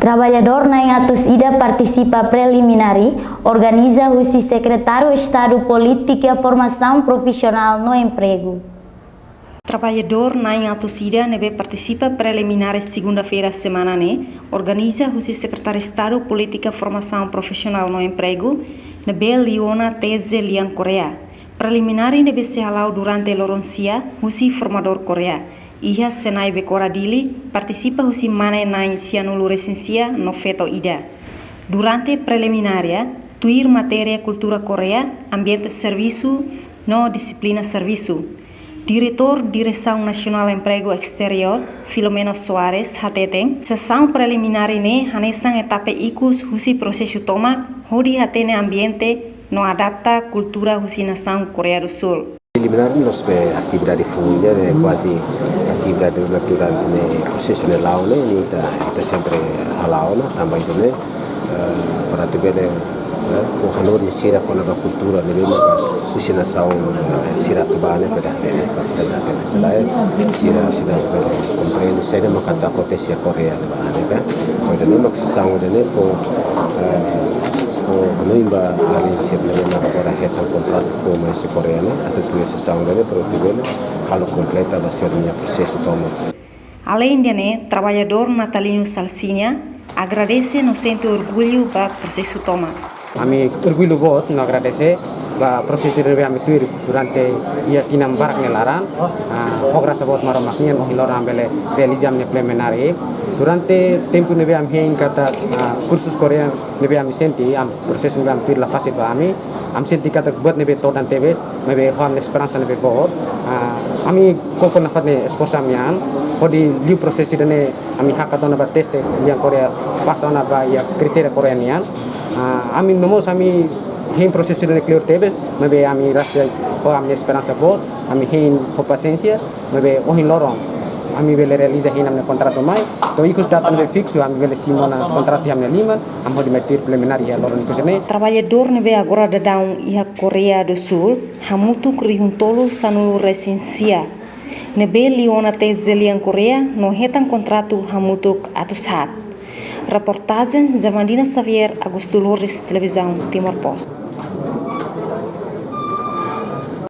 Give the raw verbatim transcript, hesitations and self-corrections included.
Traballadór na'in atus ida partisipa preliminari, organiza husi Sekretáriu Estadu Polítika, Formasaun Profisionál no Empregu. Traballadór na'in atus ida ne'ebé partisipa preliminari segunda-feira semana ne'e, organiza husi Sekretáriu Estadu Polítika, Formasaun Profisionál no Empregu, ne'ebé liu ona Teze Lian Korea. Preliminari ne'ebé sei hala'o durante loron sia, husi formadór Korea iha Senai Bekora Dili, partisipa husi mane na'in sianulu-resin-sia no feto ida. Durante preliminari, tuir matéria kultura Korea, ambiente servisu no dixiplina servisu. Diretór Diresaun Nasionál Empregu Esteriór, Filomeno Soares, hateten, sesaun preliminari ne'e hanesan etapa ikus husi prosesu tomak hodi hatene ambiente no adapta kultura husi nasaun Koreia do Súl. Preliminari, nos be atividade foun ne'e, kuaze atividade durante ne'e, prosesu ne'e la'o ne'e, ita, ita sempre hala'o ona, tanba ida-ne'e, eh, para atu bele, eh, hanorin sira kona-ba kultura ne'ebé maka husi nasaun, eh, sira atu bá ne'e, para atu bele, para sira atu bele. Selae, sira, sira bele komprende, saida maka atu akontese iha Koreia ne'ebá ne'e, kan? Ida-ne'e mak sesaun ida-ne'e, ko, eh, ko hanoin ba alin sira ne'ebé mak agora hetan kontratu foun mai husi Koreia ne'e, atu tuir sesaun ida-ne'e, para atu bele halo kompleta ba sira-nia prosesu tomak. Além de ne'e, traballadór Natalino Salsinha agradese no sente orgullu ba prosesu tomak. Ami orgullu boot no agradese ba prosesu ne'ebé ami tuir durante iha tinan barak nia laran, ah, ho grasa boot Maromak nian, ohin loron ami bele realiza ami-nia preliminari. Durante tempu ne'ebé ami hein katak, ah, kursus Koreia ne'ebé ami sente, ami prosesu ne'ebé ami tuir la fasil ba ami. Ami sente katak buat ne'ebé todan tebes, maibé ho ami-nia esperansa ne'ebé boot. Ah, ami koko nafatin esforsu ami-an, hodi liu prosesu ida-ne'e ami hakat ona ba Teze Lian Korea, pasa ona ba iha kritéria Koreia nian. Ah, ami no mós ami hein prosesu ida-ne'e kleur tebes, maibé ami rasik ho ami-nia esperansa boot, ami hein ho pasiénsia, maibé ohin loron ami bele realiza hein ami-nia kontratu mai, to'o ikus data ne'ebé fiksu ami bele simu ona kontratu iha ami-nia liman, ami hodi mai tuir preliminari iha loron ikus ne'e. Traballadór ne'ebé agora daudaun iha Koreia do Súl, hamutuk rihun tolu sanulu-resin-sia, ne'ebé liu ona Teze Lian Korea no hetan kontratu hamutuk atus haat. Reportajen Zamandina Xavier, Augusto Lourdes, Televizaun Timor Post.